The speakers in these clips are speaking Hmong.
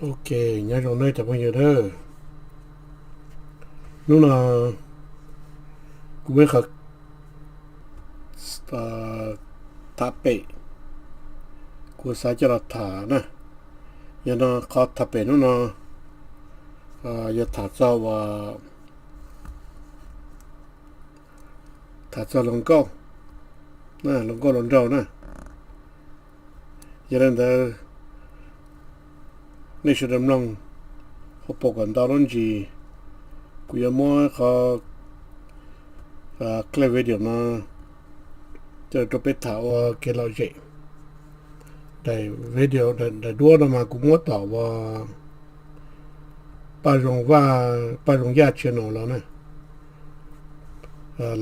Ok, nyob zoo nej cov phooj ywg na. Hnub no kuv muaj qhov tham pem, kuv xav coj los tham na. Yog no qhov tham pem hnub no yog tham txog uas tham txog hluas nkauj, hluas nkauj hluas nraug na. Yog li ntawd nej sawv daws mloog, ho pom kom ntau lub ntsis, kuv yuav muab qhov clip video no coj rau peb tham ua kev lom zem. Daim video, daim duab no mas kuv muab tom uas Paj Zoo Vaj, Paj Zoo Yaj channel los na.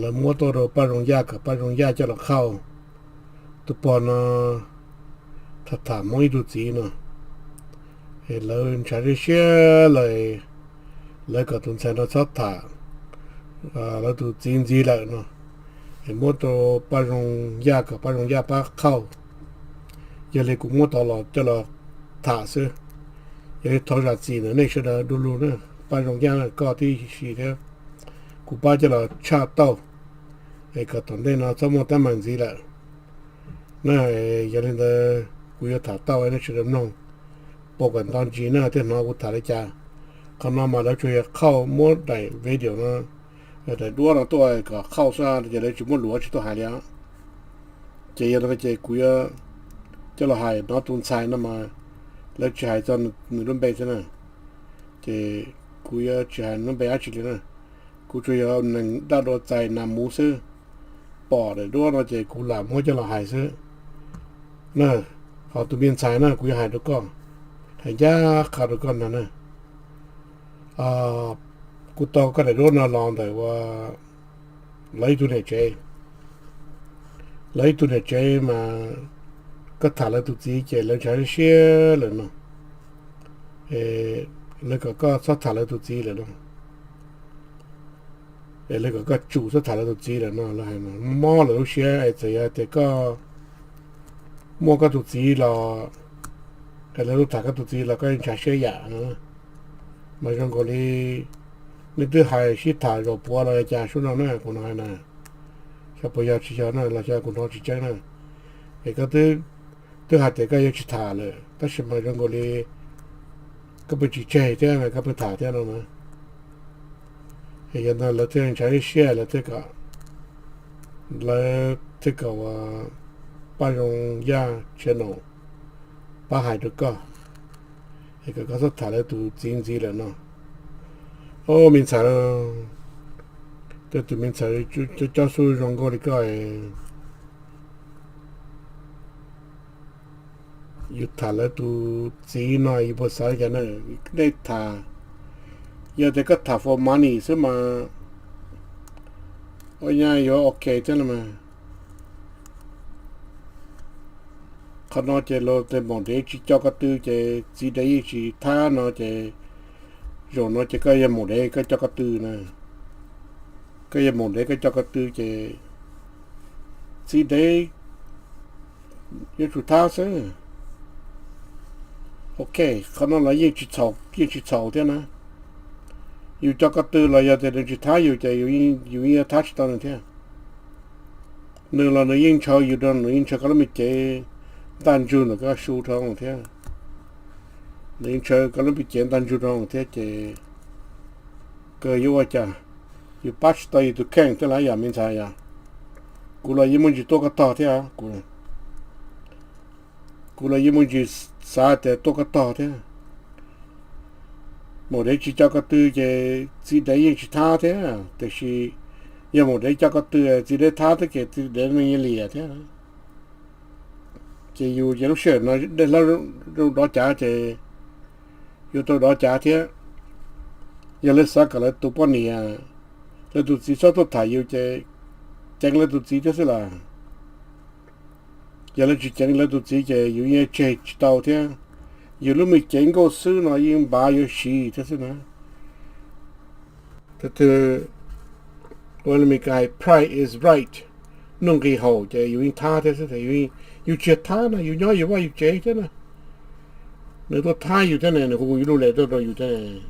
Lawv muab tuaj rau Paj Zoo Yaj kom Paj Zoo Yaj coj los qhauj. Tus pog no tham tham Hmoob ib tug txiv no, es lawv ntshav siab siab lawm, lawv kom tus ntxhais no txhob tham lawv tus txiv ntxiv lawm no, es muab rau Paj Zoo Yaj kom Paj Zoo Yaj pab qhauj. Yog li kuv muab tau los coj los tham xwb. Yog li thov zam txim ntawm nej sawv daws du lug na, Paj Zoo Yaj koj tib si thiab, kuv pab coj los tshaj tauj, es kom tom ntej no txhob muaj teeb meem ntxiv lawm na. Yog li ntawd kuv yuav tham tauj nej sawv daws mloog, pom kom ntau ntsis na thiaj hnov kuv tham li cas. Qhov no mas lawv tsuas yog qhauj muab daim video no, daim duab no tuaj kom qhauj xwb, ces lawv tsis muab lus tsis tuaj hais li os. Ces yog no ces kuv yuav coj los hais no, tus ntxhais no mas lawv tsis hais txog nws lub npe thiab na. Ces kuv yuav tsis hais nws lub npe dab tsi li na. Kuv tsuas yog neeg daj dua txais nas mus xwb. Pom daim duab no ces kuv lam muab coj los hais xwb na. Ho tus me ntxhais na kuv yuav hais rau koj, hais ncaj qha rau koj no na. Kuv tau koj daim duab no los ntawm uas lawv ib tug niam tsev. Lawv ib tug niam tsev mas koj tham lawv tus txiv ces lawv ntshav siab lawm no. Lawv kom koj txhob tham lawv tus txiv lawm no. Es lawv kom koj tsum txhob tham lawv tus txiv lawm no, lawv hais mob lawv lub siab es txawm yog tias koj muaj koj tus txiv los, es lawv tuaj tham koj tus txiv los koj yeej ntshav siab yam no. Mas zoo nkaus li nej twb hais sib tham zaum puav los cas sub no na, kuv no hais na, xyov puas yog tsis yog na los xyov kuv hnov tsis tseeb na. Es koj twb hais tias koj yuav tsis tham lawm tab sis mas zoo nkaus li koj pheej tsis tseg thiab koj pheej tham thiab no na. Es yog ntawd lawv thiaj ntshav siab, lawv thiaj kom, lawv thiaj kom uas Paj Zoo Yaj channel pab hais rau koj, es kom koj txhob tham lawv tus txiv ntxiv lawm no. Ob, me ntxhais, tej tus me ntxhais cob xub zoo nkauj li koj, yus tham lawv tus txiv no yus puas xav li cas na? Nej tham, yog tias koj tham for money xwb mas ua nyab yuav ok thiab los mas. Qhov no ces los tes maum dev tsis co ko tw ces txiv dev yeej tsis thab no ces, zaum no ces koj yog maum dev koj co ko tw na. Koj yog maum dev koj co ko tw ces txiv dev yuav tsum thab xwb. Ok, qhov no los yeej tsis txhaum, yeej tsis txhaum thiab na. Yus co ko tw los yog tias nws tsis thab yus ces yus yeej yuav thab tsis tau nws thiab. Nws los nws yeej ntshaw yus rau, nws yeej ntshaw koj lub me cev ntaj ntsug ntawm koj su rau thiab. Nws yeej ntshaw koj lub me cev ntaj ntsug rau thiab ces koj yuav ua cas? Yus pab tsis tau yus tus kheej thiab lawm yom me ntxhais yom. Kuv los yeej muaj ntsis tuaj koj tog thiab, kuv los yeej muaj ntsis xav tias tuaj koj tog thiab. Maum dev tsis co ko tw ces txiv dev yeej tsis thab thiab, tiam sis yog maum dev co ko tw txiv dev thab thiab ces txiv dev yeej liam thiab. Ces yus ces lub sij hawm no dej hlab zoo dov cav ces yuav tau dov cav thiab. Yog lawv xav kom lawv tus poj niam, lawv tus txiv txhob tuaj tham yus ces ceev lawv tus txiv thiab xwb las. Yog lawv tsis ceev lawv tus txiv ces yus yeej tseg tsis tau thiab. Yus lub me cev nkauj xwb no yeej npav yuav siv thiab xwb na. Tus twg ua li Meskas hais pride is right, nuj nqis haum ces yus yeej thab thiab xwb. Yus tsis thab no yus nyob yus vaj yus tsev thiab na. Nws tuaj thab yus thiab ne, nws hu yus lub le tuaj rau yus thiab ne,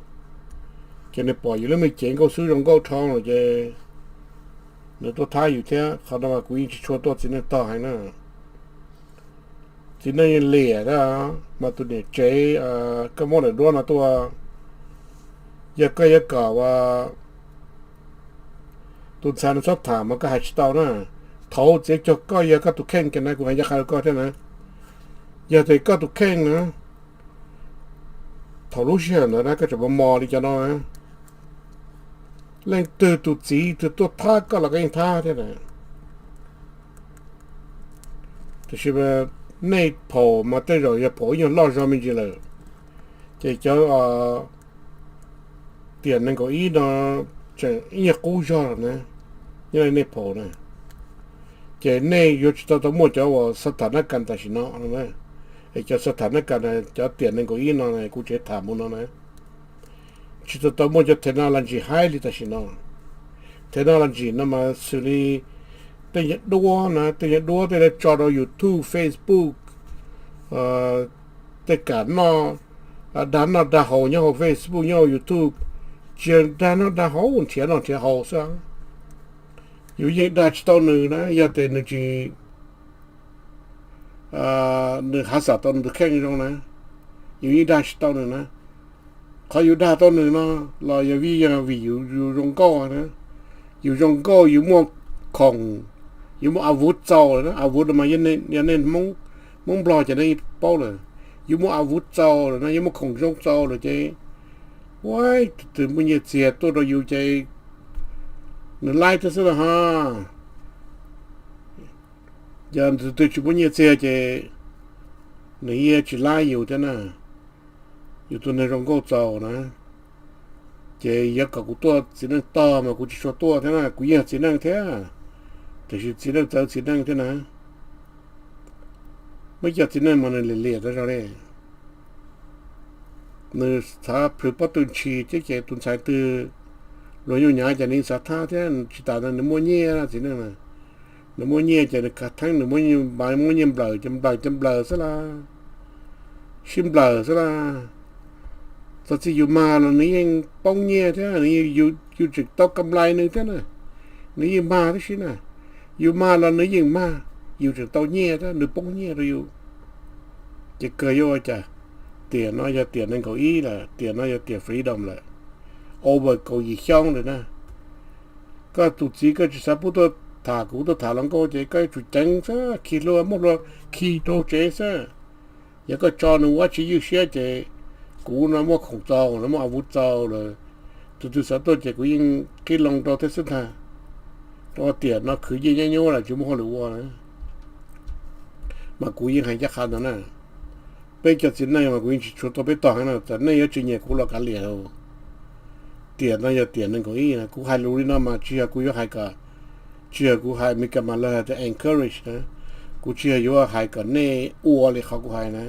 ces nws pom yus lub me cev nkauj xwb zoo nkauj dhau lawm ces nws tuaj thab yus thiab. Qhov no mas kuv yeej tsis tshua tuaj txiv neej tog heev na. Txiv neej yeej liam thiab, mas tus niam tsev koj muab daim duab no tuaj, yog koj yuav kom ua tus ntxhais no txhob tham mas koj hais tsis tau na. Thaum txiav cog koj yog koj tus kheej ces na, kuv hais ncaj qha rau koj thiab na. Yog tias koj tus kheej na, thaum lub sij hawm ntawd na koj tseem mos mos li cov no, leej twg tus txiv twg tuaj thab koj los koj yeej thab thiab na. Tiam sis nej phaum mas tej zaum yog phaum ib nyuag loj zog me ntsis lawm, ces cov tiam nees nkaum ib no tseem ib nyuag qub zog lawm na, nyob li nej phaum na. Ces nej yuav tsis tau tau muaj cov uas xav tham nab kas tam sim no no na. Es cov xav tham nab kas, cov tiam nees nkaum ib no kuv tseem tham mus no na, tsis tau tau muaj cov technology haib li tam sim no. Technology no mas xws li tej nyuag duab na, tej nyuag duab tej lawv tso rau YouTube, Facebook, tej kam noj, dag noj dag haus nyob hauv Facebook nyob hauv YouTube, tsis yog dag noj dag haus nrhiav noj nrhiav haus xwb. Yus yeej dag tsis tau nws na, yog tias nws tsis, nws hav xam tau nws tus kheej zoo na, yus yeej dag tsis tau nws na. Qhov yus dag tau nws no los yog vim, yog vim yus, yus zoo nkauj na. Yus zoo nkauj, yus muaj khoom, yus muaj a vuv txaus lawm na. A vuv no mas yog nej Hmoob Nplog ces nej paub lawm. Yus muaj a vuv txaus lawm na, yus muaj khoom zoo txaus lawm ces, ua, tus twg muaj nyiaj txiag tuaj rau yus ces nws laib thiab xwb los ho. Yog tus twg tsis muaj nyiaj txiag ces nws yeej tsis laib yus thiab na. Yus tus neeg zoo nkauj txaus na, ces yuav kom kuv tuaj txiv neej tog mas kuv tsis tshua tuaj thiab na, kuv yeej yog txiv neej thiab, tiam sis txiv neej txawv txiv neej thiab na. Muaj cov txiv neej mas nws liam liam tas zog li. Nws txhav plhws pob tw ntshis thiab ces tus ntxhais twg luag nyuj nyav ces nws yeej xav thab thiab, tsis tas ntawd nws muaj nyiaj txiv neej na. Nws muaj nyiaj ces nws khav theeb, nws muaj nyiaj nplaws ces nplaws ces nplaws xwb las, sib nplaws xwb las. Txog txij yus mag los nws yeej poob nyiaj thiab, nws, yus tseem tau kam nplais nws thiab na, nws yeej mag tib si na. Yus mag los nws yeej mag, yus tseem tau nyiaj thiab, nws poob nyiaj rau yus. Ces kawg yuav ua cas? Tiam no yog tiam nees nkaum ib lawm, tiam no yog tiam freedom lawm, over kaum yim xyoo lawm na. Koj tus txiv koj tsis xav pub tuaj tham kuv, tuaj tham hluas nkauj ces koj yuav tsum ceev xwb, khi hlua muab hlua khi rau tsev xwb. Yog koj tso nws ua dab tsi ywj siab ces kuv no muaj khoom txaus, no muaj a vuv txaus lawm, tus twg xav tuaj ces kuv yeej qhib loo rau thiab xwb ntag. Rau tiam no khwv yeej nyab nyuab lawm tsis muaj hauj lwm ua na. Mas kuv yeej hais ncaj qha ntawd na, peb cov txiv neej mas kuv yeej tsis tshua tuaj peb tog heev na, txawm nej yuav tsis nyiam kuv los kav liam. Tiam no yog tiam nees nkaum ib na, kuv hais lus li no mas tsis yog kuv yuav hais kom, tsis yog kuv hais Meskas mas lawv hais tias encourage na, kuv tsis yog yuav hais kom nej ua li qhov kuv hais na.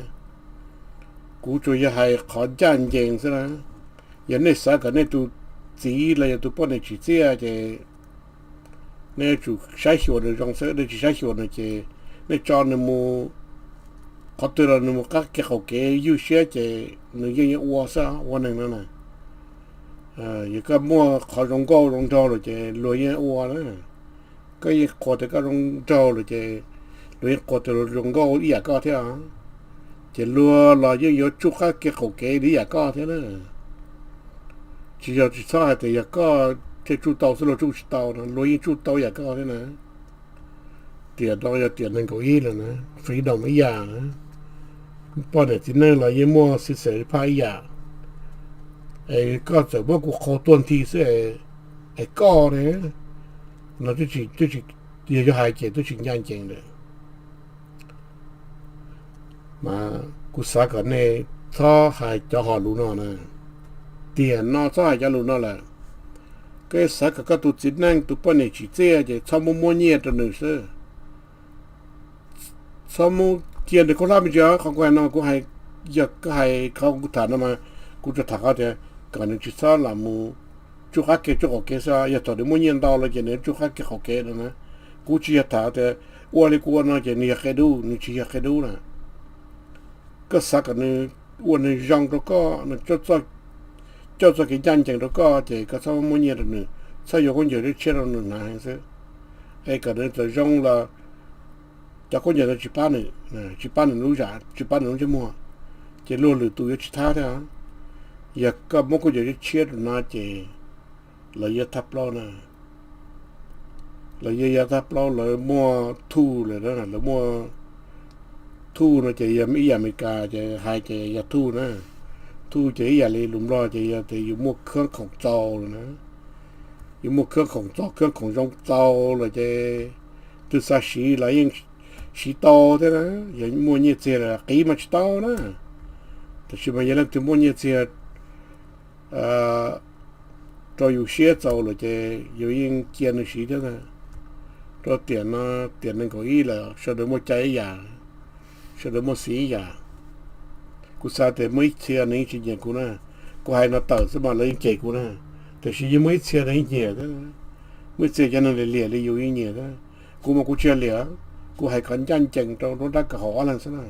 Kuv tsuas yog hais qhov ncaj ncees xwb na. Yog nej xav kom nej tus txiv los yog tus poj niam tsim txiaj ces nej yuav tsum saib xyuas nws zoo xwb, nej tsis saib xyuas nws ces nej tso nws mus qhov twg los nws mus qab kev qaum kev ywj siab ces nws yeej yuav ua xwb, ua neeg no na. Yog koj muaj qhov zoo nkauj zoo nraug lawm ces luag yeej ua na. Koj yeej qhuas tias koj zoo nraug lawm ces luag yeej qhuas tias luag zoo nkauj ib yam koj thiab. Ces luag los yeej yuav tsuj qab kev qaum kev li yam koj thiab na. Tsis yog, tsis txhob hais tias yog koj thiaj tsuj tau xwb, luag tsuj tsis tau no, luag yeej tsuj tau yam koj thiab na. Tiam no yog tiam nees nkaum ib lawm na, freedom ib yam na. Poj niam txiv neej los yeej muaj xis xes phaj ib yam. Es koj txawm muab kuv qhau tuag nthi xwb es koj ne, no twb tsis, yog yuav hais ces twb tsis ncaj ncees lawm. Mas kuv xav kom nej txhob hais cov hom lus no na. Tiam no txhob hais cov lus no lawm. Koj xav kom koj tus txiv neej tus poj niam tsim txiaj ces txhob muab muab nyiaj rau nws xwb. Txhob muab cia nws khaub hlab me ntsis. Qhov kuv hais no kuv hais, yog koj hais qhov kuv tham no mas kuv tsuas tham qhov tias kom nws tsis txhob lam mus tsuj qab kev tsuj qaum kev xwb. Yog thaum nws muaj nyiaj ntau lawm ces nws tsuj qab kev qaum kev no na. Kuv tsis yog tham tias ua li kuv ua no ces nws yog qia dub, nws tsis yog qia dub na. Koj xav kom nws ua neeg zoo rau koj, nws coj txoj kev ncaj ncees rau koj ces koj txhob muab nyiaj rau nws, txhob yuav khaub ncaws tshiab rau nws hnav heev xwb. Es kom nws txawm zoo los cov khaub ncaws ntawd tsis pab nws, tsis pab nws lub zam, tsis pab nws lub ntsej muag, ces luag lwm tus yuav tsis thab thiab. Yog koj muab khaub ncaws tshiab rau no ces lawv yuav thab plaub na. Lawv yuav yuav thab plaub, lawv muaj thuj lawm, lawv muaj thuj no ces yog ib yam Amelikas ces hais ces yog thuj na. Thuj ces ib yam li lus Nplog ces yog tias yus muaj khab khoom txaus lawm na. Yus muaj khab khoom txaus, khab khoom zoo txaus lawm ces twb xav siv los yeej siv tau thiab na. Yog muaj nyiaj txiag los qiv mas tsis tau na. Tab sis mas yog leej twg muaj nyiaj txiag rau yus siab txaus lawm ces yus yeej cia nws siv thiab na. Rau tiam no, tiam nees nkaum ib lawm sawv daws muaj cai ib yam, sawv daws muaj xis ib yam. Kuv xav tias muaj ib txhia nws yeej tsis nyiam kuv na. Kuv hais no tawm xwb mas lawv yeej cem kuv na. Tiam sis yeej muaj ib txhia nws yeej nyiam thiab, muaj ib txhia cov neeg liam liam li yus yeej nyiam thiab. Kuv mas kuv tsis yog liam, kuv hais qhov ncaj ncees rau nruab nrab kom haum ob leeg xwb na.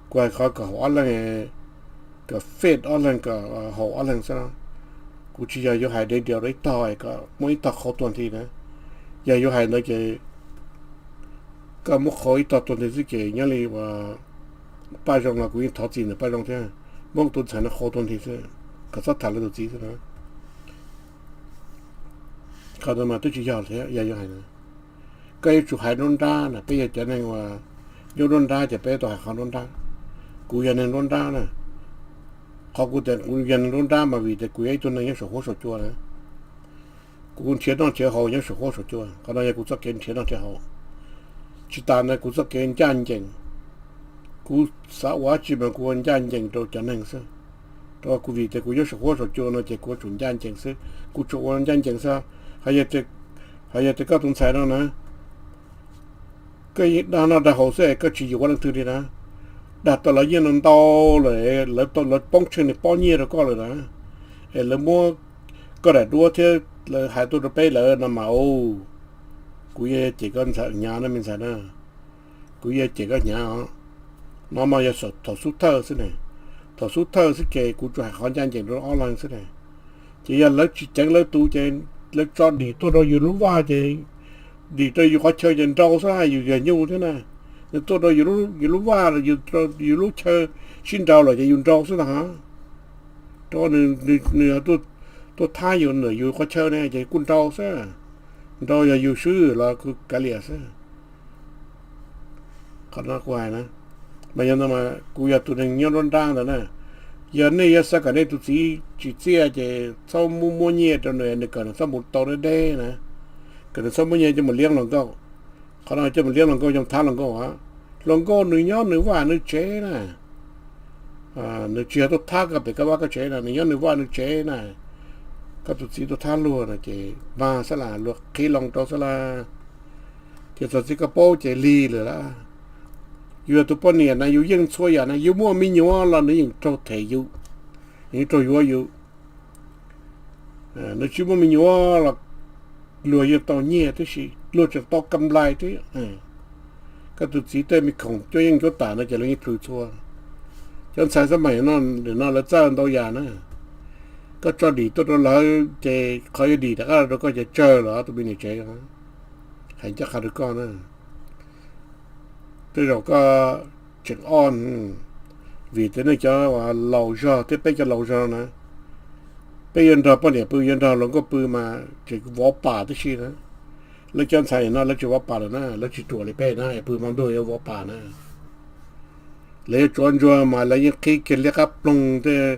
Kuv hais qhov kom haum ob leeg, kom fit ob leeg, kom haum ob leeg xwb na. Kuv tsis yog yuav hais dev diav rau ib tog kom muab ib tog qhau tuag nthi na. Yog yuav hais ntawd ces koj muab qhau ib tog tuag nthi xwb ces nyob li Paj Zoo no kuv yeej thov txim ntawm Paj Zoo thiab, muab tus ntxhais no qhau tuag nthi xwb, kom txhob tham lawv tus txiv xwb na. Qhov ntawd mas twb tsis yog thiab, yog yuav hais na. Koj yuav tsum hais nruab nrab na, peb yog cov neeg uas nyob nruab nrab ces peb tau hais qhov nruab nrab. Kuv yog neeg nruab nrab na. Qhov kuv tias kuv yog neeg nruab nrab mas vim tias kuv yog ib tug neeg nyob saum huab saum cua na. Kuv nrhiav noj nrhiav haus nyob saum huab saum cua, qhov no yog kuv txoj kev nrhiav noj nrhiav haus. Tsis tas ntawd kuv txoj kev ncaj ncees, kuv xav ua dab tsi mas kuv ua ncaj ncees rau cov neeg xwb. Rau kuv vim tias kuv nyob saum huab saum cua no ces kuv yuav tsum ncaj ncees xwb, kuv tsuas ua ncaj ncees xwb. Hais yog tias koj tus ntxhais no na, koj yeej dag noj dag haus xwb es koj tsis yuav leej twg li na. Dag tau lawv nyiaj no ntau lawm, lawv poob tsheej nws pob nyiaj rau koj lawm na. Es lawv muab koj daim duab thiab lawv hais tuaj rau peb lawm no mas, kuv yuav cem koj hnyav na me ntxhais na. Kuv yuav cem koj hnyav os. No mas yog thaum xub thawj xwb ne. Thaum xub thawj xwb ces kuv tsuas hais qhov ncaj ncees rau ob leeg xwb ne. Ces yog lawv tsis ceev lawv tus ces lawv tso dim tuaj rau yus lub vaj ces dim rau yus qhov chaw ces nrau xwb, yus yog nyuj thiab na. Nws tuaj rau yus lub vaj, yus lub chaw sib nrau lawm ces yus nrau xwb ntag. Rau nws tuaj thab yus ntawm yus qhov chaw ne ces kuj nrau xwb. Nrau yog yus swb los kuj kav liam xwb. Qhov no kuv hais na, mas yog ntawd mas kuv yog tus neeg nyob nruab nrab ntawd na. Yog nej yuav xav kom nej tus txiv tsim txiaj ces txhob muab muab nyiaj rau nws, nws kom nws txhob mus tau deb deb na, kom nws txhob muab nyiaj coj mus liab hluas nkauj. Qhov no coj mus liab hluas nkauj, coj mus thab hluas nkauj. Hluas nkauj nws nyob nws vaj nws tsev na, nws tsis yog tuaj thab koj pem koj vaj koj tsev na, nws nyob nws vaj nws tsev na. Koj tus txiv tuaj thab luag no ces mag xwb las, luag qhib loo rau xwb las. Ces txog txiv koj paub ces lig lawm las. Yus yog tus poj niam na yus yeej txhua yam na, yus muaj me nyuam los nws yeej raug them yus, nws yeej raug yuav yus. Nws tsis muaj me nyuam los luag yeej tau nyiaj tib si, luag tseem tau kam nplais tib. Koj tus txiv tej me khoom cuab yeej cuab tam no ces luag yeej plhws txhua. Cov ntxhais xab maim no, no lawv txawj ntau yam na. Koj tso dim tuaj rau lawv ces qhov yuav dim rov qab rau koj ces tsawg los tus me niam tsev. Hais ncaj qha rau koj na, tej zaum koj tseem ob, vim tias nej cov laus zog thiab peb cov laus zog na, peb yuav nrog poj niam pw yuav nrog hluas nkauj pw mas tseem vov pam tib si na. Lawv cov ntxhais no lawv tsis vov pam lawm na, lawv tsis ruam li peb na, pw hmo ntuj yuav vov pam na. Lawv yuav tsuav ntsuag mas lawv yeej qhib kiag liab qab ploog tej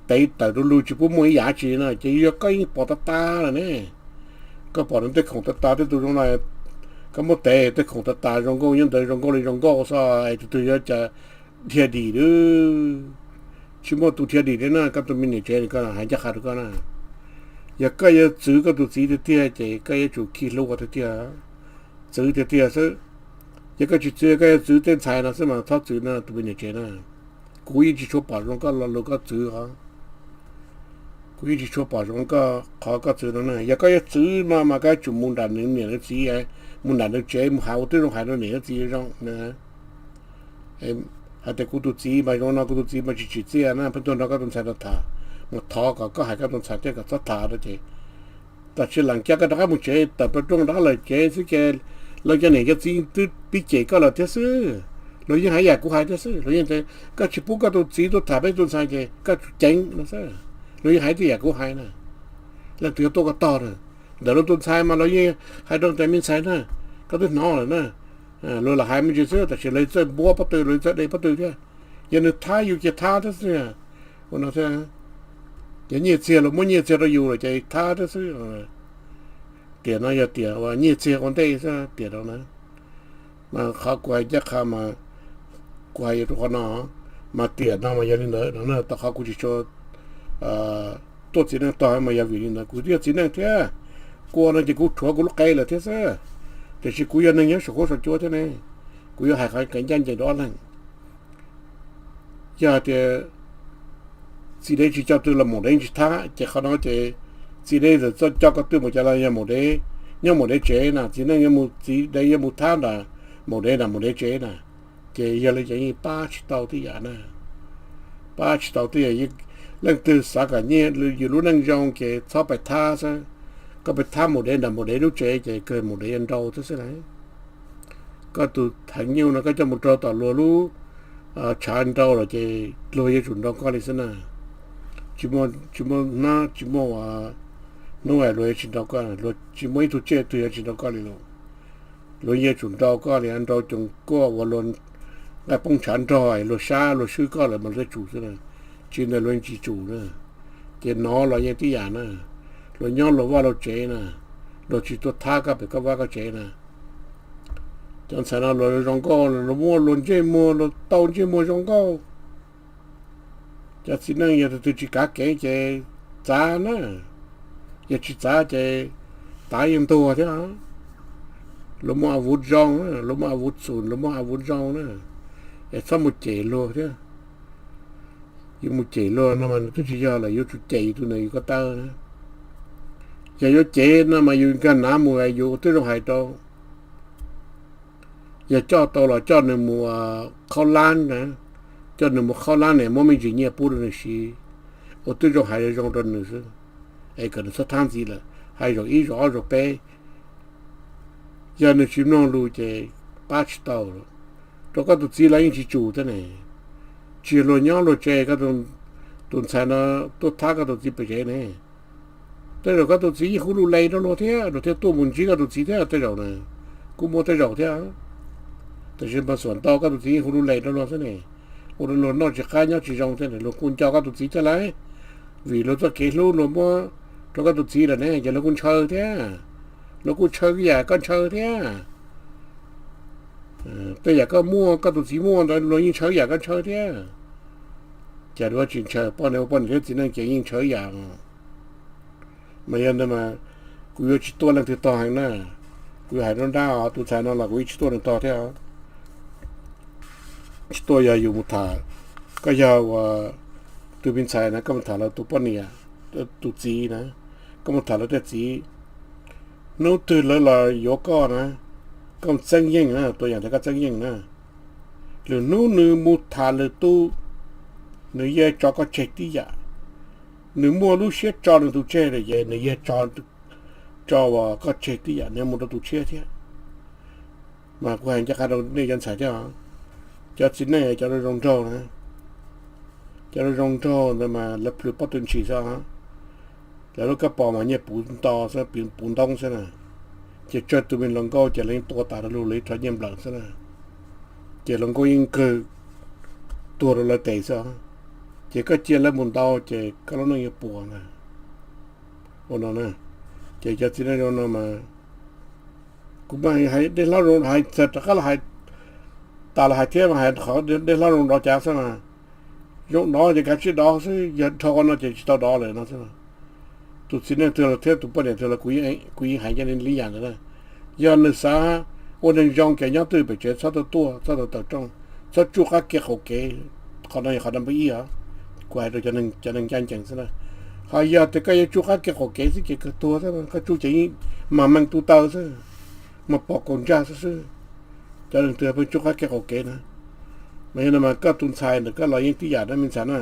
tev tawm du lug tsis pub muaj ib yam tsi na, ces yog koj yeej pom tas tas lawm ne. Koj pom nws tej khoom tas tas tej tus zoo na, koj muab tev tej khoom tas tas zoo nkauj nyob ntawd zoo nkauj li zoo nkauj xwb es tus twg yuav cas dhia dim lawm. Tsis muaj tus dhia dim li na, koj tus me niam tsev koj hais ncaj qha rau koj na. Yog koj yuav txwv koj tus txiv tiag tiag ces koj yuav tsum khi hlub tiag tiag, txwv tiag tiag xwb. Yog koj tsis txwv, koj yuav txwv tej ntxhais no xwb mas txhob txwv no tus me niam tsev na. Kuv yeej tsis tshua pom zoo koj lo lus koj txwv os. Kuv yeej tsis tshua pom zoo koj qhov koj txwv no na. Yog koj yuav txwv no mas koj yuav tsum mus nram nws niam nws txiv, mus nram nws tsev mus hais ua tib zoo hais rau niam rau txiv zoo na. Hais tias kuv tus txiv mas zoo no, kuv tus txiv mas tsis tsim txiaj na, pheej tuaj nrog koj tus ntxhais no tham, mas thov kom koj hais koj tus ntxhais thiab kom txhob tham no ces tam sim lam cia koj rov qab mus tsev, tawm plaws rooj rov qab lawm tsev xwb ces lawv cov niam cov txiv twb pib cem koj lawm thiab xwb. Luag yeej hais yam kuv hais thiab xwb, luag yeej tias koj tsis pub koj tus txiv tuaj tham peb tus ntxhais ces koj tsum ceev no xwb. Luag yeej hais tib yam kuv hais na. Leej twg tuaj koj tog na? Ntawm luag tus ntxhais mas luag yeej hais rau ntawm me ntxhais na, koj twb hnov lawm na. Luag lam hais me ntsis xwb, tam sim lawv txawj npuab pob tw, lawv txawj de pob tw thiab. Yog nws thab yus ces thab thiab xwb. Ua no thiab, yog nyiaj txiag los muab nyiaj txiag rau yus lawm ces thab thiab xwb. Tiam no yog tiam uas nyiaj txiag ua ntej xwb tiam no na. Mas qhov kuv hais ncaj qha mas kuv hais yuav rau qhov no, mas tiam no mas yog li ntawd no na, rau qhov kuv tsis tshua tuaj txiv neej tog mas yog vim li ntawd kuv twb yog txiv neej thiab. Kuv ua no ces kuv rhuav kuv lub qe lawm thiab xwb, tiam sis kuv yog neeg nyob saum huab saum cua thiab ne, kuv yuav hais qhov kev ncaj ncees rau ob leeg. Yog hais tias txiv dev tsis coj twg los maum dev tsis thab ces qhov no ces txiv dev txawm coj koj twg mus cas los yog maum dev, nyob maum dev tsev na, txiv neej, txiv dev yuav mus thab nram maum dev nram maum dev tsev na. Ces yog li ces yeej pab tsis tau tib yam na. Pab tsis tau tib yam. Leej twg xav kom nyiaj yus lub neej zoo ces txhob pais thab xwb. Koj pais thab maum dev nram maum dev lub tsev ces kawg maum dev yuav nrau thiab xwb na. Koj tus theev nyuj no koj coj mus rau tom luag lub tshav nrau lawm ces luag yuav tsum nrau koj li xwb na. Tsis muaj hnab tsis muaj hnub luag yuav tsis nrau koj, tsis muaj ib tug tsiaj twg yuav tsis nrau koj li lauj. Luag yuav tsum nrau koj li, nrau coos kuaj uas luag nqaij poob tshav nrog luag sab luag swb koj lawm mas luag thiaj tsum xwb na. Tsis ntawd luag tsis tsum na. Ces no los yeej tib yam na, luag nyob luag vaj luag tsev na, luag tsis tuaj thab koj pem koj vaj koj tsev na. Cov ntxhais no luag zoo nkauj, luag muaj luag ntsej muag, luag tau ntsej muag zoo nkauj. Cov txiv neej yog tus twg tsis kav kev ces txav na, yog tsis txav ces tav yeej ntuag thiab. Luag muaj a vuv zoo, luag muaj a vuv txum, luag muaj a vuv zoo na, es txhob mus cem luag thiab. Yuav mus cem luag no mas nws twb tsis yog lawm, yuav tsum cem yus tus ntawd yus ko taw na. Yog yuav cem no mas yus nkag nav mus yus ua tib zoo hais rau. Yog coj tau los coj nws mus qhaub lab na, coj nws mus qhaub lab ne muab me ntsis nyiaj pub rau nws siv, ua tib zoo hais zoo rau nws xwb, es kom nws txhob thab ntxiv lawm, hais zaum ib zaum ob zaum peb. Yog nws tsis mloog lus ces pab tsis tau lawm. Rau koj tus txiv los yeej tsis tsum thiab ne, tsis luag nyob luag tsev, tus ntxhais no tuaj thab koj tus txiv pem tsev ne. Tej zaum koj tus txiv yeej hu lus les rau luag thiab, luag thiaj tuaj mus ntsib koj tus txiv thiab tej zaum na. Kuj muaj tej zaum thiab, tiam sis mas xuam ntau koj tus txiv yeej hu lus les rau luag xwb ne, ua rau luag noj tsis qab nyob tsis zoo thiab, luag kuj nco koj tus txiv thiab lauj. Vim luag txoj kev hlub luag muab rau koj tus txiv lawm ne ces luag kuj ntshaw thiab, luag kuj ntshaw ib yam koj ntshaw thiab. Tej yam koj muaj koj tus txiv muaj ntawd luag yeej ntshaw ib yam koj ntshaw thiab. Ces luag tsis ntshaw, poj niam ua poj niam thiab txiv neej ces yeej ntshaw ib yam. Mas yog ntawd mas kuv yuav tsis tuaj leej twg tog heev na. Kuv yuav hais rau nrab os, tus ntxhais no los kuv yeej tsis tuaj nws tog thiab. Tsis tuaj, yog yus mus tham, koj yog uas tus me ntxhais na koj mus tham lawv tus poj niam, tus txiv na, koj mus tham lawv tej txiv, hnub twg lawv los yuav koj na, koj txeeb yeej na, tua yam tias koj txeeb yeej na, lwm hnub nws mus tham lwm tus, nws yeej tso koj tseg tib yam. Nws muaj lub siab tso nws tus tseg lawm ces nws yeej tso uas koj tseg tib yam, nws mus rau tus tshiab thiab. Mas kuv hais ncaj qha rau nej cov ntxhais thiab, cov txiv neej cov zoo nraug na, cov zoo nraug ntawd mas lawv plhws pob tw ntshis xwb. Lawv lub kab pos mas nyiaj puv nto xwb, puv ntoob xwb na. Ces tsawg tus me hluas nkauj ces lawv yeej tua tas rau lawv ib rho nyiaj nplawm xwb na. Ces hluas nkauj yeej kawg tuag rau lawv tes xwb. Ces koj cia lawv mus ntau ces koj lub neej yuav puas na. Ua no na, ces cov txiv neej zoo no mas kuv mas hais dej hlob zoo, hais txog rov qab los hais, tas los hais thiab mas hais qhov dej hlob zoo dov cav xwb mas. Zoo dov ces kav tsij dov xwb, yog dhau qhov no ces tsis tau dov lawm no xwb. Tus txiv neej twg los thiab tus poj niam twg los kuv yeej hais ncaj li yam ntawd na. Yog nws xav ua neeg zoo ces nyob twj pem tsev, txhob tuaj tuaj, txhob tawm rooj, txhob tsuj qab kev qaum kev. Qhov no yog qhov no npawb ib os. Kuv hais rau cov neeg ncaj ncees xwb na. Ho yog tias koj yuav tsuj qab kev qaum kev xwb ces kawg tuag xwb, koj tsuj ces yeej mag meej tu taw xwb, mag pom kaus ntsaj xwb xwb. Cov neeg twg pheej tsuj qab kev qaum kev na, Mas yog no mas koj tus ntxhais ntawm koj los yeej tib yam na me ntxhais na.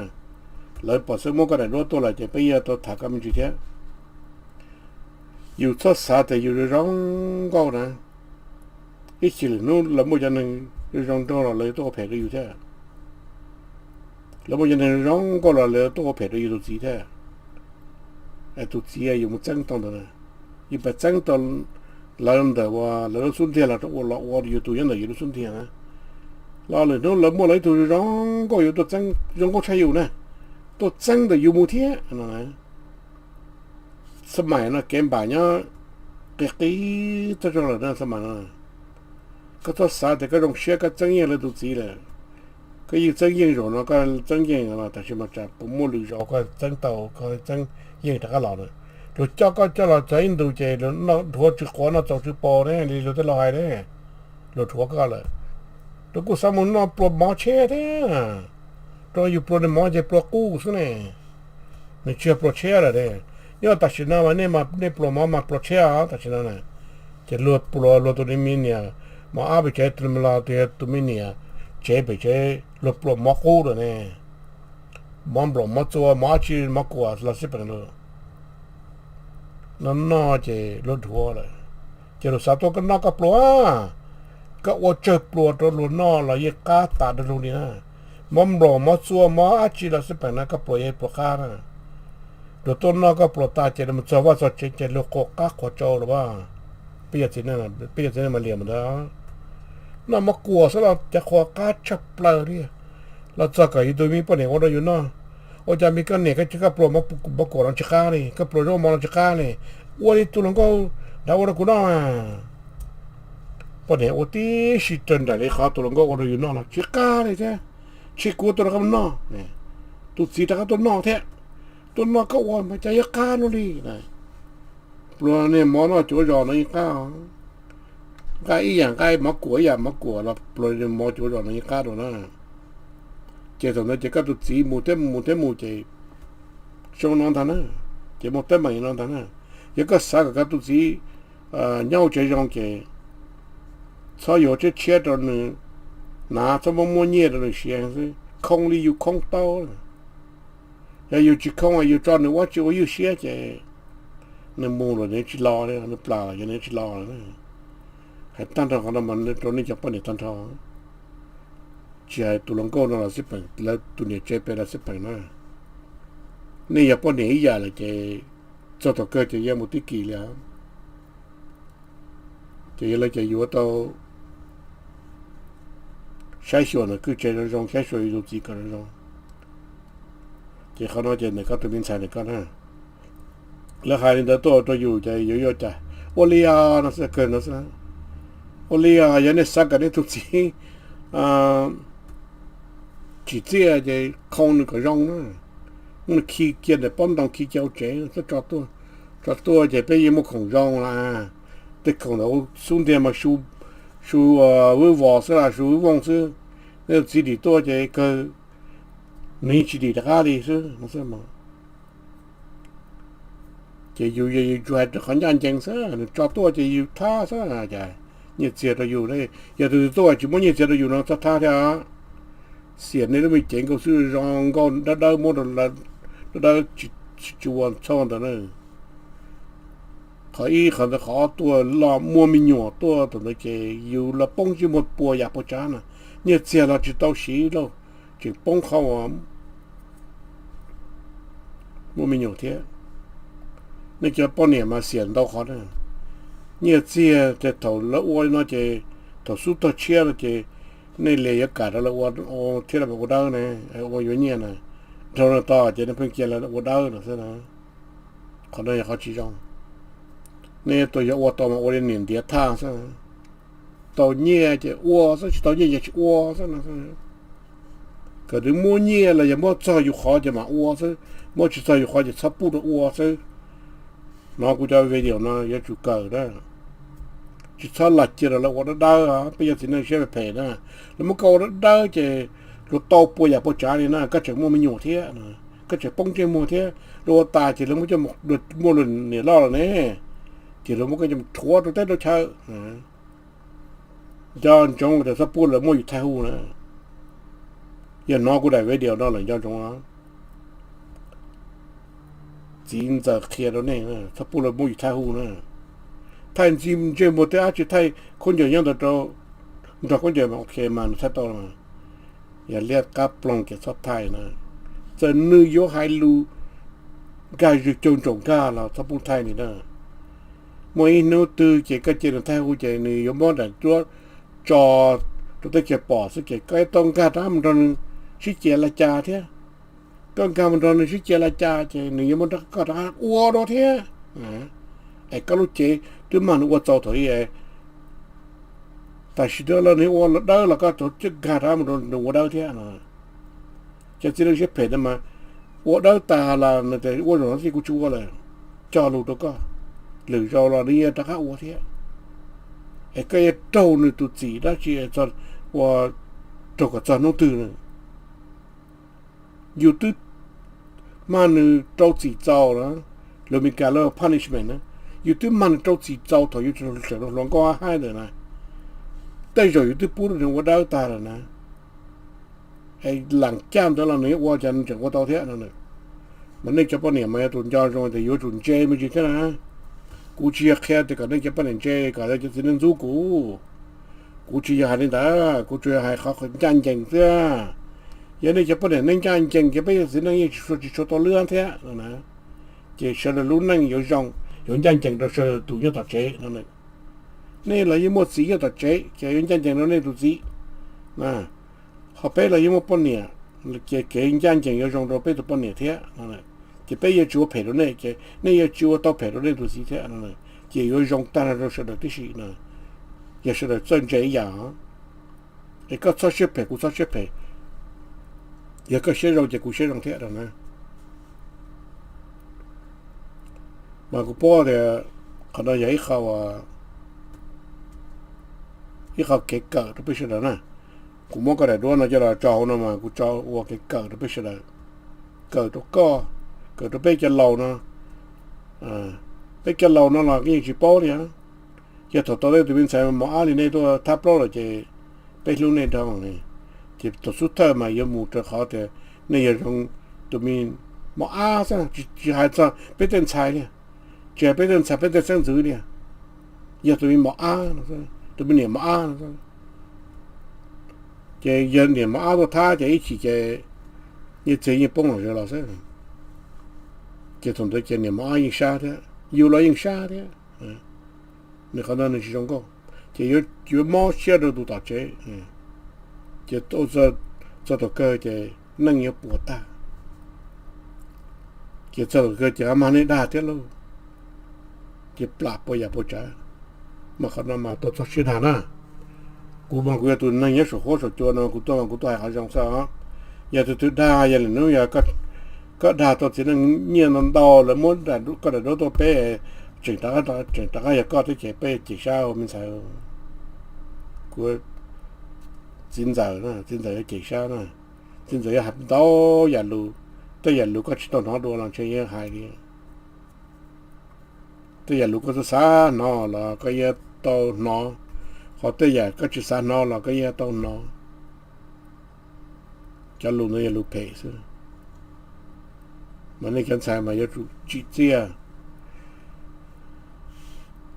Lawv pom xeeb muab koj daim duab tuaj lawm ces peb yuav tau tham koj me ntsis thiab. Yus txhob xav tias yus zoo zoo nkauj na, ib chim lwm hnub lawv muaj cov neeg zoo zoo nraug los lawv tuaj ua phem rau yus thiab. Lawv muaj cov neeg zoo zoo nkauj los lawv tuaj ua phem rau yus tus txiv thiab. Tus txiv yus mus txeeb tau ntawd na, yus pab txeeb tau lawv ntawm uas lawv lub xub ntiag los rau ua los ua yus tus nyob ntawm yus lub xub ntiag na. Los lwm hnub lawv muaj lawv ib tug zoo nkauj yuav tuaj txeeb, zoo nkauj tshaj yus na, tuaj txeeb ntawm yus mus thiab no. Xab maim no kev npam nyob qis qis tag zog lawm na xab maim no. Koj txhob xav tias koj zoo siab koj txeeb yeej lawv tus txiv lawm. Koj yeej txeeb yeej zaum no koj txeeb yeej, tam sis mas tsam puas muaj lwm zaus koj txeeb tau koj txeeb yeej rov qab los na. Luag coj koj coj los txog ib ntus ces luag noj dhuav tsw quav noj txaus tsw pos ne li luag tej laus hais ne. Luag dhuav koj lawm, luag kuj xav mus noj pluas mov tsheb thiab. Rau yus pluas nws mov ces pluas qub xwb ne, nws tsis yog pluas tsheb lawm ne. Nyob tam sim no mas nej pluas mov mas pluas tsheb os tam sim no na. Ces luag pluas luag tus me niam, mov ab pem tsev tus los tus me niam tsev pem tsev luag pluas mov qub lawm ne. Mov nplaum mov txua mov dab tsi mov kuam los xij peem lawm. Noj noj ces luag dhuav lawm, ces luag xav tuaj koj noj koj pluas, koj ua tsawg pluas rau luag noj los yeej qab tas dua lug li na. Mov nplaum mov txua mov dab tsi los xij peem na koj pluas yeej pluas qab na. Luag tuaj noj koj pluas tas ces luag mus txog vaj txog tsev ces luag qhuas qab qhuas tsau lawm as. Peb yog txiv neej mas liam mus ntawd. Noj mov kuam xwb los cov qhuas qab tshaj plaws li. Los txog kom yus tus me poj niam ua rau yus noj, ua cas me koj niam koj pluas mov kuam no tsis qab li, koj pluas zaub mov no tsis qab li. Ua li tus hluas nkauj nrad ua rau kuv noj mas. Poj niam ua tib si raws nraim li qhov tus hluas nkauj ua rau yus noj los tsis qab li thiab. Tseg kuv tua rau koj mus noj, tus txiv rov qab tuaj noj thiab. Tuaj noj koj ua mas cas yuav qab luaj li. Pluas niag mov noj cuav zos no yeej qab, nqaij ib yam nqaij mov kuam ib yam mov kuam los pluas niag mov cuav zos no yeej qab dua na. Ces thaum ntawd ces koj tus txiv mus thiab mus thiab mus ces zoo no ntag na, ces muaj teeb meem no ntag na. Yog koj xav kom koj tus txiv nyob hauv tsev zoo ces txhob yuav tshiab tshiab rau nws hnav, txhob muab muab nyiaj rau nws siv xwb, khoo li yus khoo tau. Yog yus tsis khoo yus tso nws ua tsis ua ywj siab ces nws mus los nws tsis los li, nws plam los yog nws tsis los li. Hais tag nrho qhov no mas rau nej cov poj niam tag nrho, tsis hais tus hluas nkauj no los xij peem, lawv tus niam tsev pem los xij peem na. Nej yog poj niam ib yam lawm ces txog thaum kawg ces yeej mus tib kis li. Ces yog li ces yuav tau saib xyuas ntawm kwj tse zoo zoo, saib xyuas yus tus txiv kom zoo zoo. Ces qhov no ces ntawm koj tus me ntxhais ntawm koj na, lawv hais li ntawd tuaj rau yus ces yuav yuav cas? Ua li os no xwb, kawg ntawd xwb. Ua li os, yog nej xav kom nej tus txiv tsim txiaj ces khoo nws kom zoo na. Muab nws khi kiag ntawm pob ntoo khi kiag hauv tsev xwb, tso tuaj, tso tuaj ces peb yeej muaj khoom zoo lawm. Tej khoom ntawm xub ntiag mas su vwb vos xwb las, su vwb vooj xwb. Nej tus txiv dim tuaj ces kawg, nws yeej tsis dim rov qab li xwb. Ces yus yog yus tsuas hais rau qhov ncaj ncees xwb, nws tso tuaj ces yus thab xwb. Nyiaj txiag rau yus, yog tus twg tuaj tsis muab nyiaj txiag rau yus no txhob thab thiab. Xiam nej lub me cev nkauj xwb zoo nkauj dawb dawb muab rau dawb dawb, tsis ua txhob ua ntawd na. Qhov ib qhov ntawd, qhov ob tuaj los muaj me nyuam tuaj thaum ntawd ces yus los poob ntsej muag puas yam puas tsav na. Nyiaj txiag los tsis tau siv lauj, tseem poob qhov uas muaj me nyuam thiab. Nej cov poj niam mas xiam ntau qhov na. Nyiaj txiag ces thaum lawv ua li no ces thaum xub tog tshiab no ces nej li yuav kam rau lawv ua thiab, lawv ua dawb ne, ua yuav nyiaj na. Dhau no tos ces nej pheej cia lawv ua dawb no xwb na. Qhov no yog qhov tsis zoo. Nej tus yog ua tau mas ua li niam ntiav thaj xwb. Tau nyiaj ces ua xwb, tsis tau nyiaj ces tsis ua xwb no. Kom nws muaj nyiaj los yog muab txog yus qhov ces mam ua xwb, muab tsis txog yus qhov ces txhob pub rau ua xwb. Hnov kuv cov video no yuav tsum kawm na. Tsis txhob lam cia rau lawv ua dawb dawb, peb yog txiv neej siab phem na. Lawv muab koj ua dawb dawb ces luag tau puas yam puas tsav li na, koj tseem muaj me nyuam thiab, koj tseem poob ntsej muag thiab. Luag ua tas ces luag muab coj, muaj luag niam loj lawm ne, ces luag muab koj coj rhuav rau teb rau chaw. Nco ntsoov tias txhob pub lawv muab yus thaij hu na. Yog hnov kuv daim video no lawm nco ntsoov, txiv ntxawm qhia rau nej, txhob pub lawv muab yus thaij hu na. Thaij ntsej muag tej dab tsi, thaij khaub ncaws nyob ntawd rau, nrog khaub ncaws mas ok mas nws thaij tau. Yog liab qab ploog ces txhob thaij na. Txawm nws yuav hais lus nkag zog cuag ntsaum nkag los txhob pub thaij li na. Muaj ib hnub twg ces koj cia nws thaij hu ces nws yuav muab daim duab tso rau teb chaws pom xwb ces koj yuav tau nkag rov qab mus nrog nws sib cia li cas thiab. Koj nkag mus nrog nws sib cia li cas ces nws yuav muab koj rov qab ua dua thiab. Es koj lub cev twb mag nws ua txaus thaum ub, tam sim no los nws ua dawb los koj tau nkag rov qab mus rau nws ua dawb thiab no. Cov txiv neej siab phem ntawd mas ua dawb tas los nws tias ua zaum no ces kuv tsis ua lawm, cog lus rau koj, lwm zaus los nws yuav rov qab ua thiab. Es koj yuav raug nws tus txim dab tsi ua, raug kom txog hnub twg na? Yus twb mag nws rau txim txaus na, lus Meskas lawv punishment na, yus twb mag nws rau txim txaus thaum yus tseem hluas nkauj haib ntawd na, tej zaum yus twb pub rau nws ua dawb tag lawm na. Es lam caj ntawd los nws yuav ua cas nws tseem ua tau thiab no. Mas nej cov poj niam mas yog tus nco zoo tias yuav tsum ntse me ntsis thiab na. Kuv tsis yog qhia tias kom nej cov poj niam ntse kom cov txiv neej ntxub kuv. Kuv tsis yog hais li ntawd, kuv tsuas yog hais qhov ncaj ncees xwb. Yog nej cov poj niam nej ncaj ncees ces peb cov txiv neej yeej tsis tshua tsis tshua tau lwb thiab no. Ces sawv daws lub neej yuav zoo, yuav ncaj ncees rau sawv daws tus nyob tom tsev no. Nej los yeej muaj txiv nyob tom tsev ces yuav ncaj ncees rau nej tus txiv. Ho peb los yeej muaj poj niam, ces kev ncaj ncees yuav zoo rau peb tus poj niam thiab. Ces peb yuav tsis ua phem rau nej ces nej yuav tsis ua tau phem rau nej tus txiv thiab. Ces yuav zoo tag nrho rau sawv daws tib si no. Yog sawv daws txawj ntse ib yam, es koj txhob siab phem kuv txhob siab phem. Yog koj siab zoo ces kuv siab zoo thiab rau na. Mas kuv paub tias qhov no yog ib qho, ib qho kev kawm rau peb sawv daws na. Kuv muab koj daim duab no coj los tso hauv no mas kuv tso ua kev kawm rau peb sawv daws, kawm rau koj, kawm rau peb cov laus no. Peb cov laus no los yeej tsis paub li. Yog thaum tau nej tus me ntxhais mos ab li nej tuaj thab plaub lawm ces peb hlub nej dhau. Ces thaum xub thawj mas yuav mus rau qhov tias nej yog zoo tus me mos ab xwb, tsis hais txog peb tej ntxhais li, tsis hais peb tej ntxhais peb tej xeeb ntxwv li, yog tus me mos ab no, tus me niam mos ab no. Ces yog niam mos ab tuaj thab ces ib chim ces nyiaj txiag yeej poob los zog los xwb. Ces thaum ntawd ces niam mos ab yeej sab thiab, yus los yeej sab thiab. Nws qhov ntawd nws tsis zoo nkauj, ces yuav mob siab rau tus tom tsev. Ces txog thaum kawg ces neej yuav puas tag. Ces txog thaum kawg ces a mag nej dag thiab lauj, ces plam puas yam puas tsav. Mas qhov no mas tau txog sib dag na. Kuv mas kuv yog tus neeg nyob saum huab saum cua no kuv tuaj mas kuv tuaj hais qhov zoo xwb os. Yog tus twg dag yog lwm hnub yog koj dag tau txiv neej nyiaj ntau ntau lawv muab koj daim duab tuaj peb, tseem rov qab, tseem rov qab yog koj thiab ces peb cem sab ua me ntxhais. Kuv txiv ntxawm, txiv ntxawm yuav cem sab na. Txiv ntxawm yuav hais ntau yam lus, tej yam lus koj tsis tau hnov dua los ntshe yuav hais li. Tej yam lus koj txawj xav hnov los koj yuav tau hnov, ho tej yam koj tsis xav hnov los koj yuav tau hnov. Cov lus ntawd yog lus phem xwb, mas nej cov ntxhais mas yuav tsum tsim txiaj.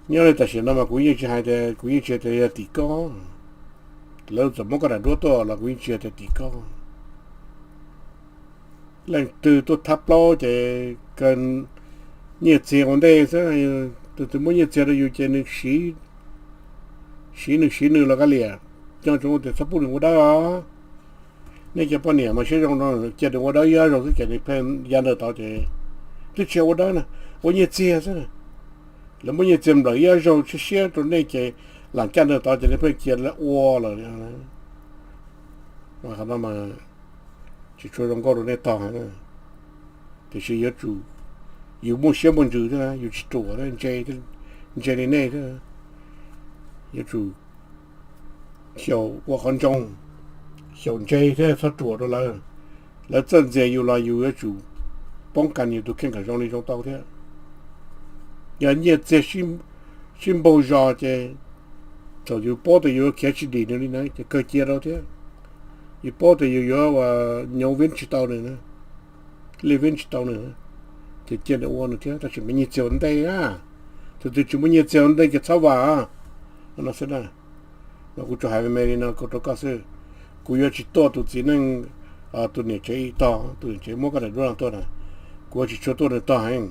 Nyob li tam sim no mas kuv yeej tsis hais tias, kuv yeej tsis hais tias yog tim koj, lawv txawm muab koj daim duab tuaj los kuv yeej tsis hais tias tim koj. Leej twg tuaj thab plaub ces kawg nyiaj txiag ua ntej xwb, tus twg muab nyiaj txiag rau yus ces nws siv nws siv nws los kav liam, nco ntsoov tias txhob pub nws ua dawb os. Nej cov poj niam mas siab zoo no, cia nws ua dawb ib zaug xwb ces nws pheej ya ntawm tod ces twb tsis ua dawb na, ua nyiaj txiag xwb. Lawv muab nyiaj txiag nplawm ib zaug siab siab rau nej ces lam caj ntawm tod ces nej pheej cia lawv ua lawm. Qhov no mas tsis tshua zoo nkauj rau nej tog, tiam sis yuav tsum, yus muaj siab muaj ntsws thiab yus tsis ruam thiab, ntse li nej thiab. Yuav tsum xyaum ua qhov ntsoog, xyaum ntse thiab txhob ruam rau lawv. Lawv txawj ntxias yus los yus yuav tsum poob kas yus tus kheej kom zoo li zoo tau thiab. Yog nyiaj txiag sib npaug zos ces thaum yus paub tias yus khiav tsis dim nws li na ces kawg cia rau thiab. Yus paub tias yus yuav ua nyob vib tsis tau nws, li vib tsis tau nws, ces cia nws ua nws thiab, tab sis muaj nyiaj txiag ua ntej na. Tus twg tsis muaj nyiaj txiag ua ntej ces txhob vam no xwb na. Mas kuv tsuas hais me me li no rau koj xwb. Kuv yuav tsis tuaj tus txiv neej, tus niam tsev ib tog, tus niam tsev muab koj daim duab no tuaj na, kuv yuav tsis tshua tuaj nws tog heev.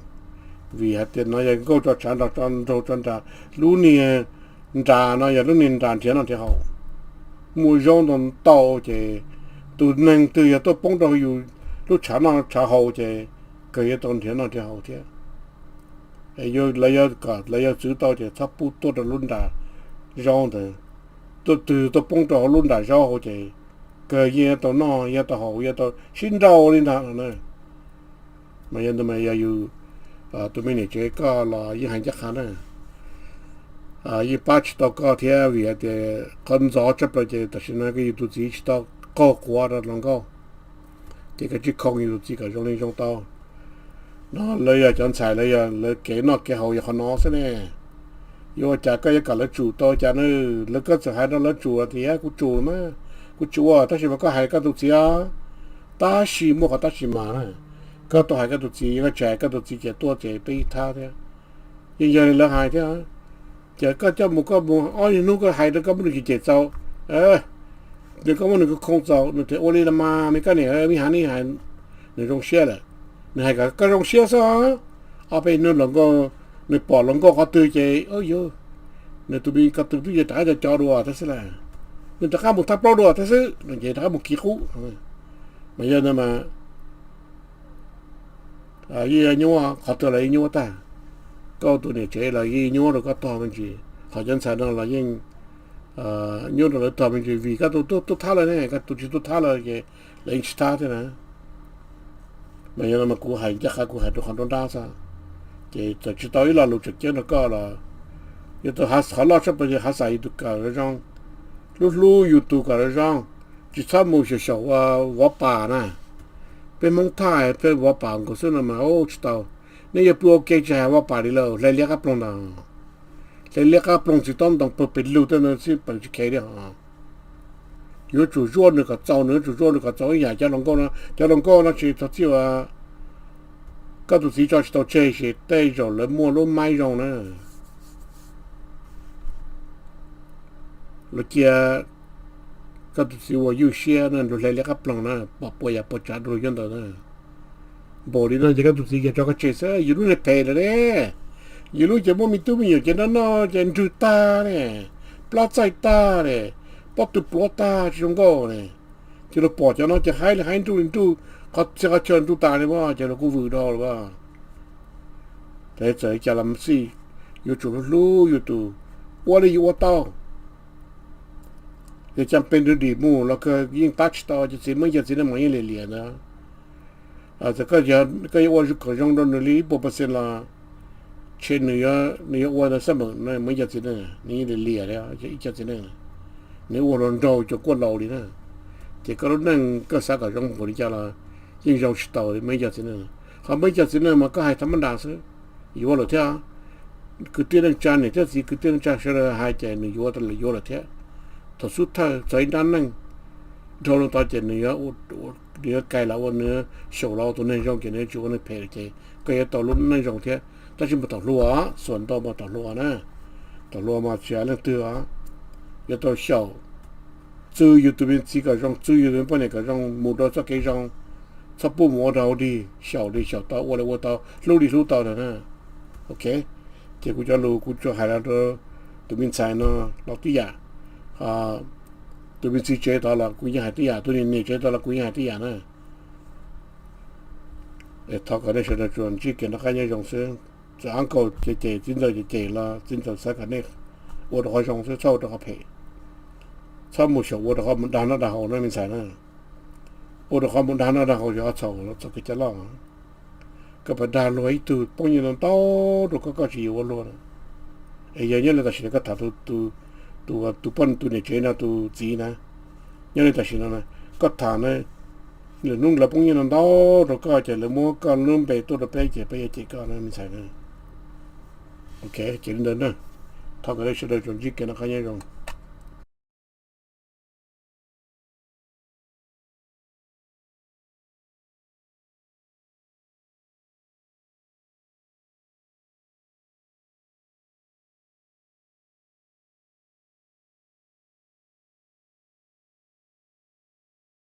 Vim hais tias no yog nkauj tso tshav, nraug tso nraug tso nra, lub niag nra no yog lub niag nra nrhiav noj nrhiav haus. Muaj zaub ntau ntau ces tus neeg twg yog tuaj poob rau yus lub tshav noj tshav haus ces kawg yuav tau nrhiav noj nrhiav haus thiab. Lawv yuav txwv tau ces txhob pub tuaj rau lub nra zaub ntawd. Tuaj twg tuaj poob rau hauv lub nra zaub hauv ces kawg yeej yuav tau noj, yuav tau haus, yuav tau sib nrau li ntag no na. Mas yog ntawd mas yog yus tus me niam tsev koj los yeej hais ncaj qha na. Yeej pab tsis tau koj thiab, vim hais tias qhov ntxov tshaj plaws ces tam sim no koj yus tus txiv tsis tau qaug quav rau hluas nkauj, ces koj tsij khoo yus tus txiv kom zoo li zoo tau. No lawv yog cov ntxhais, lawv yog lawv kev noj kev haus yog qhov no xwb ne. Yuav ua cas koj yuav kom lawv tsum tau cas na? Lawv, koj txawm hais rau lawv tsum tias kuv tsum mas, kuv tsis ua, tab sis mas koj hais koj tus txiv os, tab sis muaj qhov tab sis mas na. Koj tau hais koj tus txiv, yog koj tsis hais koj tus txiv ces tuaj ces peb ib thab thiab. Yeej yog li lawv hais thiab. Ces koj coj mus, koj mus ob hnub koj hais rau koj muab nws cem cem txaus, nws, koj muab nws khoo txaus, nws tias ua li los mas me koj niam, me hav ni hais, nws zoo siab lawm. Nws hais kom koj zoo siab xwb. Ob peb hnub hluas nkauj, nws pom hluas nkauj qhov twg ces, yus, nws tus me ko tw twb yuav rov qab co co dua thiab xwb las, nws rov qab mus thab plaub dua thiab xwb no ces rov qab mus kiv qub. Mas yog ntawd mas yeej nyuaj, qhov twg los yeej nyuaj tag. Koj tus niam tsev los yeej nyuaj rau koj tog me ntsis, qhov cov ntxhais no los yeej nyuaj rau lawv tog me ntsis vim koj tus tub thab lawm ne, koj tus tsis tub thab lawm ces lawv yeej tsis thab thiab na. Mas yog no mas kuv hais ncaj qha, kuv hais rau qhov nruab nrab xwb, ces txawm tsis tau ib lo lus tseem ceeb rau koj los yuav tau, qhov loj tshaj plaws yog hav xav yus tus kawm zoo, hlub hlub yus tus kawm zoo, tsis txhob mus xyaum xyaum ua vov pam na. Peb Hmoob Thaj peb vov pam nkaus xwb no mas tsis tau. Nej yog pw ua ke tsis hais vov pam li lawm, hle liab qab ploog ntag. Hle liab qab ploog txiv tob ntoo pawg pes lug tej ntawd xwb, peem tsis khev li os. Yuav tsum zuaj nws kom txaus, nws yuav tsum zuaj nws kom txaus ib yam cov hluas nkauj no. Cov hluas nkauj no tsis txhob txhij ua koj tus txiv tso tsis tau tseg, ces tej zaum lawv muaj lub maib zoo na. Lawv cia koj tus txiv ua ywj siab na, nrug hle liab qab ploog na, pom puas yam puas tsav rau luag nyob ntawd na. Npaum li no ces koj tus txiv ces tso koj tseg xwb, yus lub niag phem lawm ne. Yus lub ces muaj me tub me nyuam ces noj noj ces nrwg tag ne, plab txaij tag ne, pob tw pluav tag tsis zoo nkauj ne. Ces luag pom cov no ces haib li haib, nruj li nruj, qhov txhia qhov chaw nruj tas li mas ces luag kuj vwm dhau lawm. Ces txawm li cas los xij, yuav tsum hlub hlub yus tus, ua li yus ua tau. Yog cas pes nrug dim mus los kawg yeej pab tsis tau, cov txiv, muaj ib co txiv neej mas yeej liam liam ntawd. Txawm koj yuav ua kom zoo rau nws li ib puas percent los tshe nws yuav ua ntawd xab meem, muaj ib co txiv neej nws yeej liam liam li, ib co txiv neej nws ua hluas nraug cuag kuaj laus li na. Ces koj lub neej koj xav kom zoo npaum li cas los yeej zoo tsis tau li muaj ib co txiv neej. Ho muaj ib co txiv neej mas koj hais tham ma nras xwb, yuav lawm thiab. Kwv tij neej tsa, niam thiab txiv, kwv tij neej tsa sawv daws hais ces nws yuav, yuav lawm thiab. Thaum xub thawj txog ib nrab neej dhau lawm tod ces nws yuav, nws yuav kais los ua, nws xyaum los ua tus neeg zoo ces nws yuav tsis ua neeg phem lawm ces koj yuav tau lub neej zoo thiab. Tab sis mas thaum hluas, xuas ntau mas thaum hluas na, thaum hluas mas tsis hais leej twg os, yuav tau xyaum, txwv yus tus me txiv kom zoo, txwv yus tus me poj niam kom zoo, mus rau txoj kev zoo, txhob pub mus ua rau hauv dig, xyaum li xyaum tau, ua li ua tau, hlub li hlub tau ntag na. Ok, ces kuv cov lus kuv tsuas hais los rau tus me ntxhais no los tib yam, tus me txiv tsev tod los kuv yeej hais tib yam, tus niam tsev tod los kuv yeej hais tib yam na. Thov kom nej sawv daws tsuas ntsib kev noj qab nyob zoo xwb. Txawm ab nkaus ces cem, txiv ntxawm ces cem los txiv ntxawm xav kom nej ua rau qhov zoo xwb, txhob ua rau qhov phem. Txhob mus xyaum ua rau qhov mus dag noj dag haus na me ntxhais na. Ua rau qhov mus dag noj dag haus yog txhaum, txhaum kev cai loj. Koj pheej dag luag ib tug poob nyiaj ntau ntau rau koj, koj tsis yuav ua luag na. Es yog nyob li tam sim no koj tham tus, tus poj, tus niam tsev no tus txiv na, nyob li tam sim no na, koj tham na, lwm hnub lawv poob nyiaj ntau ntau rau koj ces lawv muab koj lub npe tuaj rau peb ces peb yuav cem koj na me ntxhais na. Ok, ces li ntawd na. Thov kom nej sawv daws tsuas ntsib kev noj qab nyob zoo.